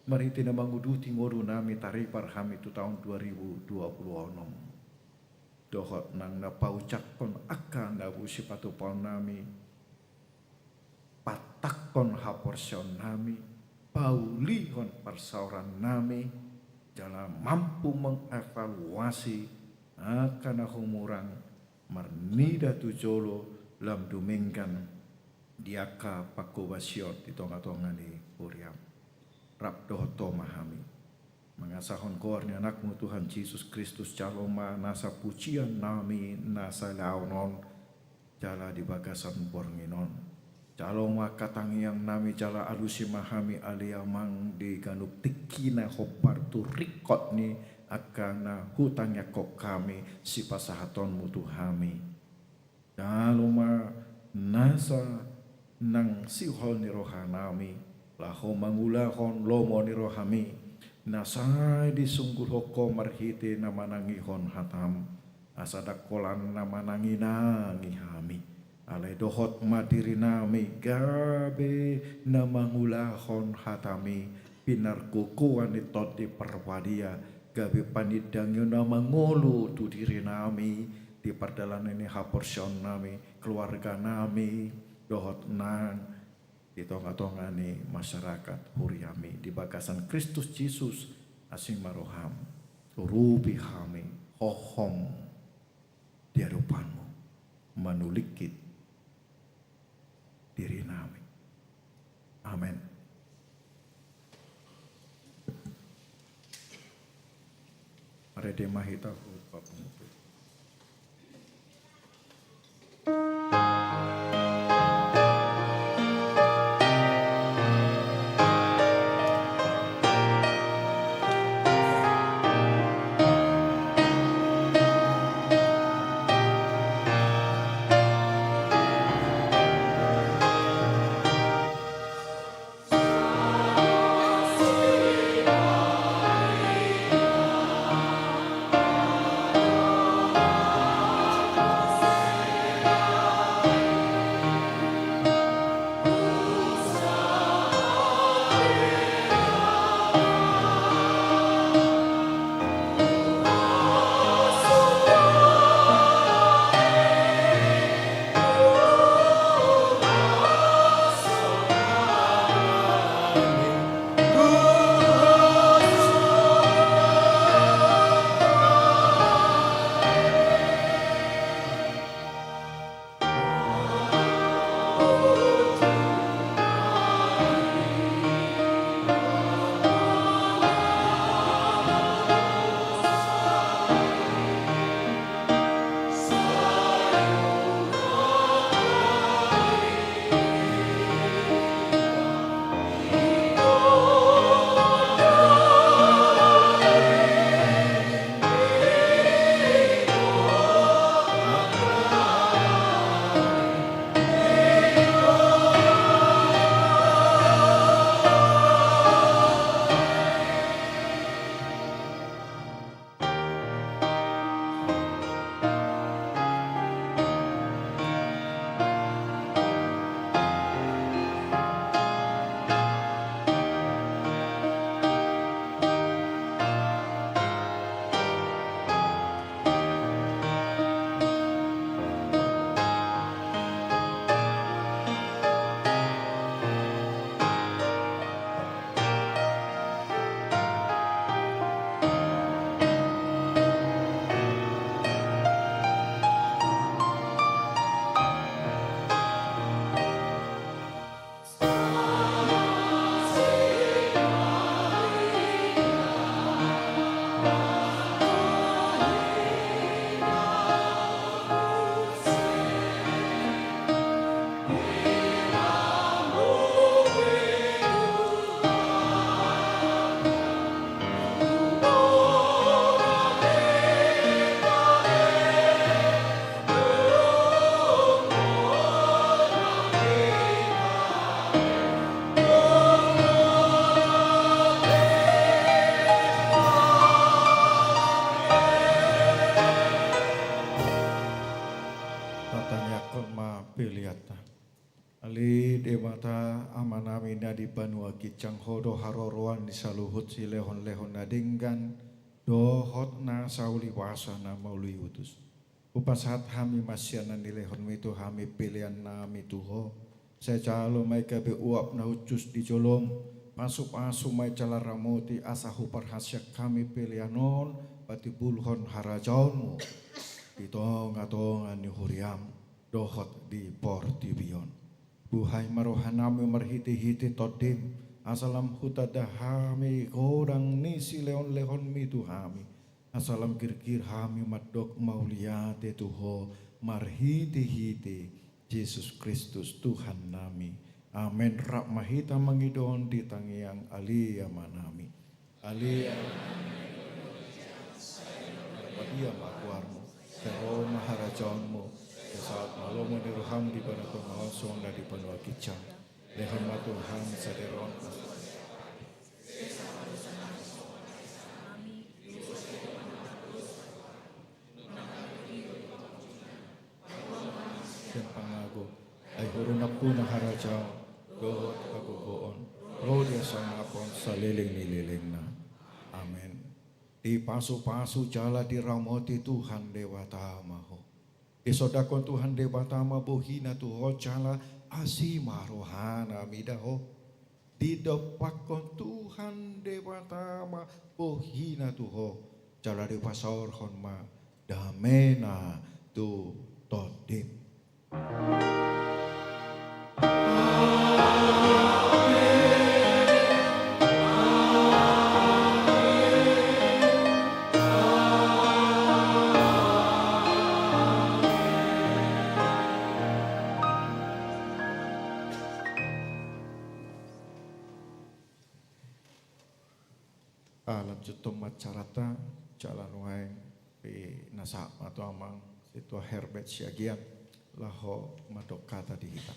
marhite na manguduti ngolunami taripar hami tu taon dua ribu dua puluh onom. Dohot nang na paujakkon angka na boi sipatupaonnami, patakkon haporseaonnami, paulihon parsaorannami, jala mampu mengevaluasi angka na humurang marnida tu jolo lam dumenggan di angka pangkobasion di tongatonga ni huriam. Rap dohot Ho ma hami. Mangasahon goar ni Anakmu Tuhan Jesus Kristus, jalo ma nasa pujiannami nasa laon on, jala di bagasan borngin on. Jalo ma angka tangiangnami, jala alusi ma hami ale Amang di ganup tingki na hombar tu ringkot ni angka na hutangiangkon hami sipasahatonmu tu hami. Jalo ma nasa nang sihol ni rohanami, laho mangulahon lomo ni rohami, na sai disunggulhon Ho marhite na manangihon hatam, asa ndang holan na mananginangi hami. Alai dohot ma dirinami gabe na mangulahon hatami, pinargogoan ni Tondi Parbadia, gabe panindangion na mangolu tu dirinami, di pardalanan ni haporseaonnami, keluarganami, dohot nang di tongatonga ni masyarakat huriami, di bagasan Kristus Jesus, asi ma roham, urupi hami, hohom di adopanmu, manulingkit dirinami. Amen. Marende ma hita hu papungu. Ale Debata Amanami na di banua ginjang, Ho do haroroan ni saluhut silehonlehon na denggan dohot nasa ulibasa na mauliutus. Hupasahat hami ma sian na nilehonmi tu hami peleannami tu Ho. Sai jalo ma i gabe uap na hushus di jolom. Pasupasu ma i jala ramoti asa huparhaseang hami pelean on patimbulhon harajaonmu di tongatonga ni huriam dohot di portibi on. Buhai ma rohanami marhitehite Tondim, asa lam hutanda hami godang ni silehonlehonmi tu hami, asa lam girgir hami mandok mauliate tu Ho marhitehite Jesus Kristus Tuhannami. Amen. Rap ma hita mangidohon di tangiang Ale Amanami. Ale Amanami, badia ma goarmu, sai ro ma harajaonmu, sai saut ma lomo ni roham di banua tonga on songon na di banua ginjang. Lehon ma tu hami sadari on. Sian pangago, ai huronak tu na harajaon dohot hagogoon ro di hasangapon saleleng ni lelengna. Amen. Dipasupasu jala diramoti Tuhan Debata ma ho. Disondangkon Tuhan Debata ma bohina tu ho jala asi ma rohana mida ho. Didompakkon Tuhan Debata ma bohina tu ho jala dipasaorhon ma damena tu tondim. Ah, lanjuthon ma acaranta, jala nuaeng pe nasahat ma tu amang Sintua Herbert Siagian, laho mandok hata di hita.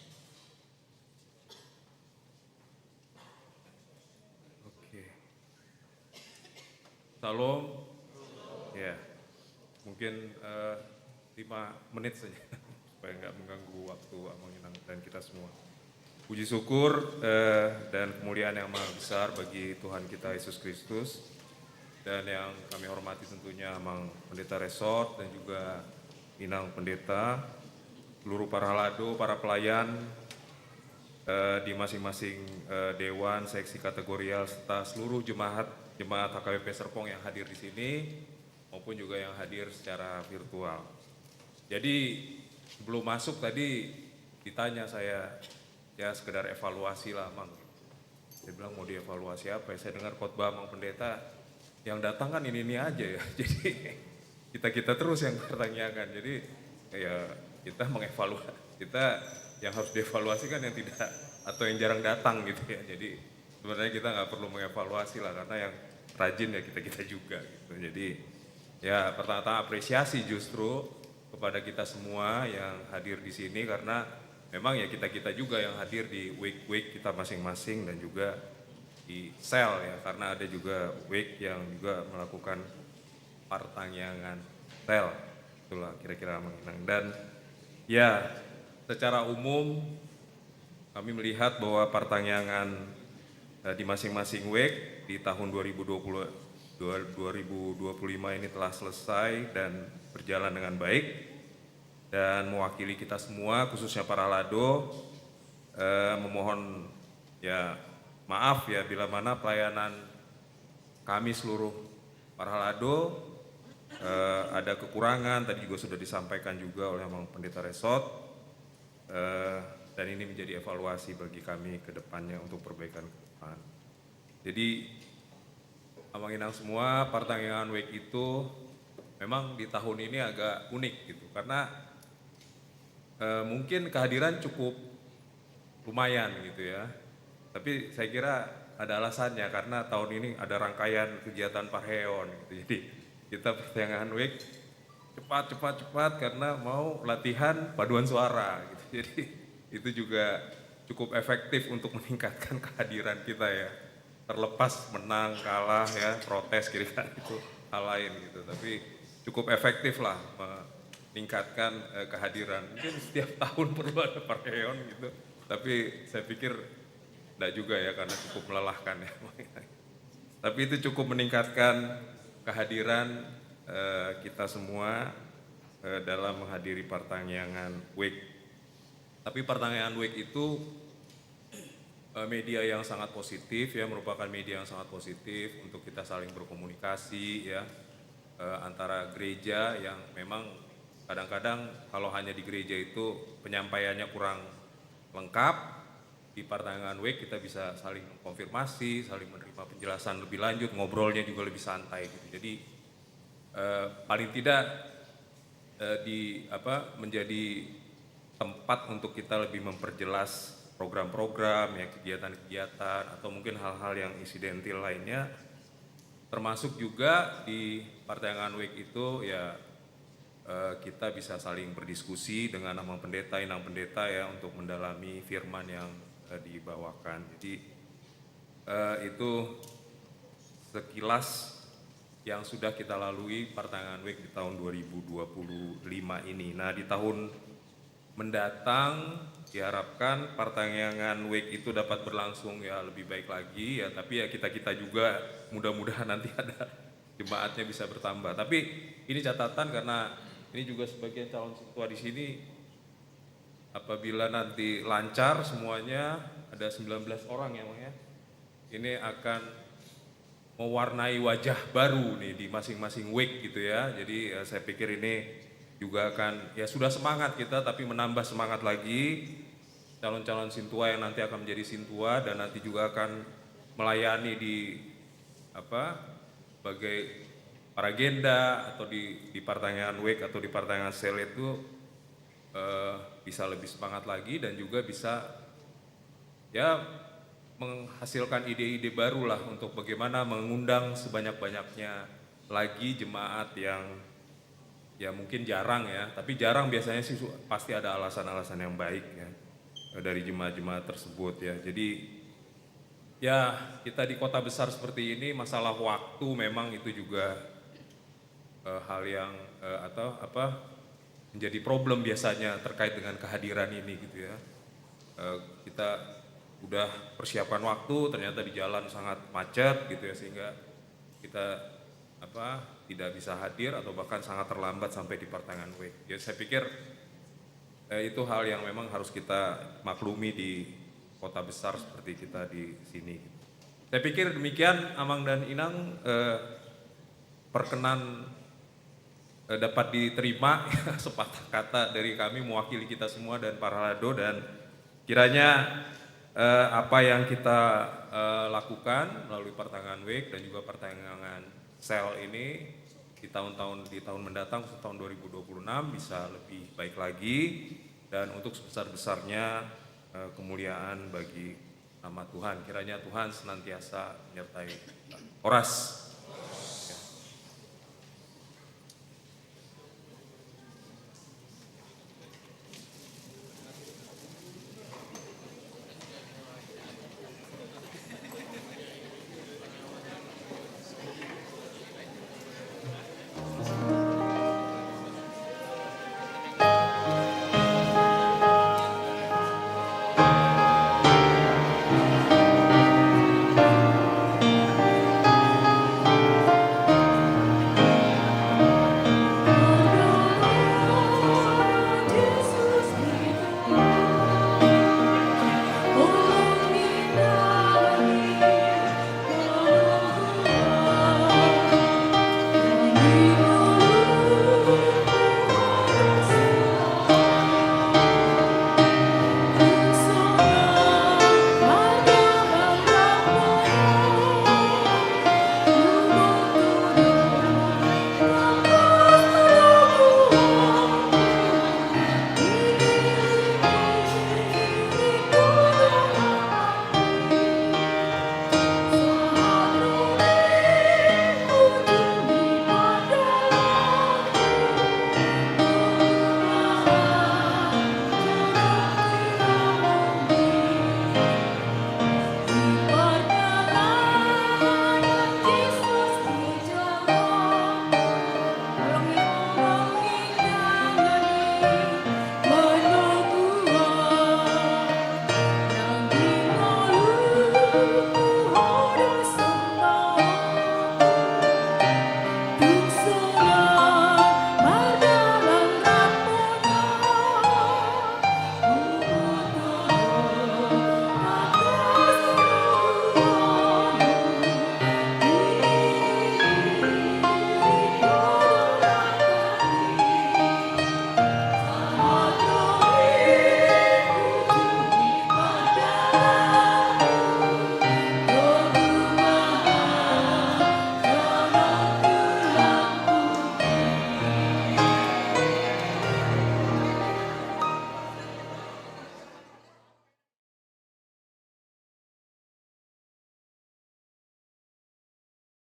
Oke. Salam. Ya. Mungkin, eh, lima menit saja, supaya nggak mengganggu waktu Amang Inang dan kita semua. Puji syukur, eh, dan kemuliaan yang maha besar bagi Tuhan kita Yesus Kristus. Dan yang kami hormati tentunya Amang Pendeta Resort dan juga Inang Pendeta, seluruh para halado, para pelayan, eh, di masing-masing, eh, dewan, seksi, kategorial, serta seluruh jemaat, jemaat H K B P Serpong yang hadir di sini, maupun juga yang hadir secara virtual. Jadi, sebelum masuk tadi ditanya saya, ya, sekedar evaluasi lah, Mang. Saya bilang, "Mau dievaluasi apa ya? Saya dengar khotbah Mang Pendeta, yang datang kan ini-ini aja ya." Jadi, kita-kita terus yang bertanyakan. Jadi, ya, kita mengevaluasi, kita yang harus dievaluasi kan yang tidak, atau yang jarang datang gitu ya. Jadi, sebenarnya kita nggak perlu mengevaluasi lah, karena yang rajin ya kita-kita juga gitu. Jadi, ya, pertama-tama apresiasi justru kepada kita semua yang hadir di sini, karena memang ya kita-kita juga yang hadir di wake-wake kita masing-masing dan juga di sel ya, karena ada juga wake yang juga melakukan partangiangan sel. Itulah kira-kira, Mang Inang. Dan ya, secara umum kami melihat bahwa partangiangan, eh, di masing-masing wake di tahun dua ribu dua puluh, dua, dua ribu dua puluh lima ini telah selesai dan berjalan dengan baik. Dan mewakili kita semua, khususnya para halado, eh, memohon, ya, maaf ya, bila mana pelayanan kami seluruh para halado, eh, ada kekurangan, tadi juga sudah disampaikan juga oleh Amang Pendeta Resort. Eh, dan ini menjadi evaluasi bagi kami ke depannya untuk perbaikan ke depan. Jadi, Amang Inang semua, partangiangan wake itu memang di tahun ini agak unik gitu, karena, eh, mungkin kehadiran cukup lumayan gitu ya. Tapi saya kira ada alasannya, karena tahun ini ada rangkaian kegiatan Parheon gitu. Jadi, kita partangiangan wake cepat, cepat, cepat, karena mau latihan paduan suara gitu. Jadi, itu juga cukup efektif untuk meningkatkan kehadiran kita ya. Terlepas menang, kalah ya, protes kiri kanan itu hal lain gitu. Tapi cukup efektif lah meningkatkan, eh, kehadiran. Mungkin setiap tahun perlu ada Parheon gitu. Tapi saya pikir tidak juga ya, karena cukup melelahkan ya. Tapi itu cukup meningkatkan kehadiran eh, kita semua eh, dalam menghadiri partangiangan wake. Tapi partangiangan wake itu eh, media yang sangat positif ya, merupakan media yang sangat positif untuk kita saling berkomunikasi ya, eh, antara gereja yang memang kadang-kadang kalau hanya di gereja itu penyampaiannya kurang lengkap. Di partangiangan wake kita bisa saling konfirmasi, saling menerima penjelasan lebih lanjut, ngobrolnya juga lebih santai gitu. Jadi eh, paling tidak eh, di apa, menjadi tempat untuk kita lebih memperjelas program-program ya, kegiatan-kegiatan atau mungkin hal-hal yang insidentil lainnya, termasuk juga di partangiangan wake itu ya eh, kita bisa saling berdiskusi dengan amang pendeta, inang pendeta ya, untuk mendalami firman yang eh, dibawakan. Jadi eh, itu sekilas yang sudah kita lalui partangiangan wake di tahun dua ribu dua puluh lima ini. Nah, di tahun mendatang diharapkan partangiangan wake itu dapat berlangsung ya lebih baik lagi ya, tapi ya kita-kita juga mudah-mudahan nanti ada jemaatnya bisa bertambah. Tapi ini catatan karena ini juga sebagian calon sintua di sini, apabila nanti lancar semuanya, ada sembilan belas orang ya, Bang ya. Ini akan mewarnai wajah baru nih di masing-masing wake gitu ya. Jadi eh, saya pikir ini juga akan, ya sudah semangat kita, tapi menambah semangat lagi calon-calon sintua yang nanti akan menjadi sintua dan nanti juga akan melayani di apa, sebagai paragenda atau di di partangiangan wake atau di partangiangan sel itu eh, bisa lebih semangat lagi dan juga bisa ya menghasilkan ide-ide baru lah untuk bagaimana mengundang sebanyak-banyaknya lagi jemaat yang ya mungkin jarang ya, tapi jarang biasanya sih su- pasti ada alasan-alasan yang baik ya eh, dari jemaat-jemaat tersebut ya. Jadi ya kita di kota besar seperti ini, masalah waktu memang itu juga eh, hal yang eh, atau apa, menjadi problem biasanya terkait dengan kehadiran ini gitu ya. Eh, kita udah persiapan waktu, ternyata di jalan sangat macet gitu ya, sehingga kita apa, tidak bisa hadir atau bahkan sangat terlambat sampai di partangiangan wake. Ya saya pikir eh, itu hal yang memang harus kita maklumi di kota besar seperti kita di sini. Saya pikir demikian, Amang dan Inang, eh, perkenan eh, dapat diterima sepatah kata dari kami mewakili kita semua dan Parhalado, dan kiranya eh, apa yang kita eh, lakukan melalui partangiangan wake dan juga partangiangan sel ini di tahun-tahun di tahun mendatang, khusus tahun dua ribu dua puluh enam, bisa lebih baik lagi dan untuk sebesar-besarnya eh, kemuliaan bagi nama Tuhan. Kiranya Tuhan senantiasa menyertai kita. Horas.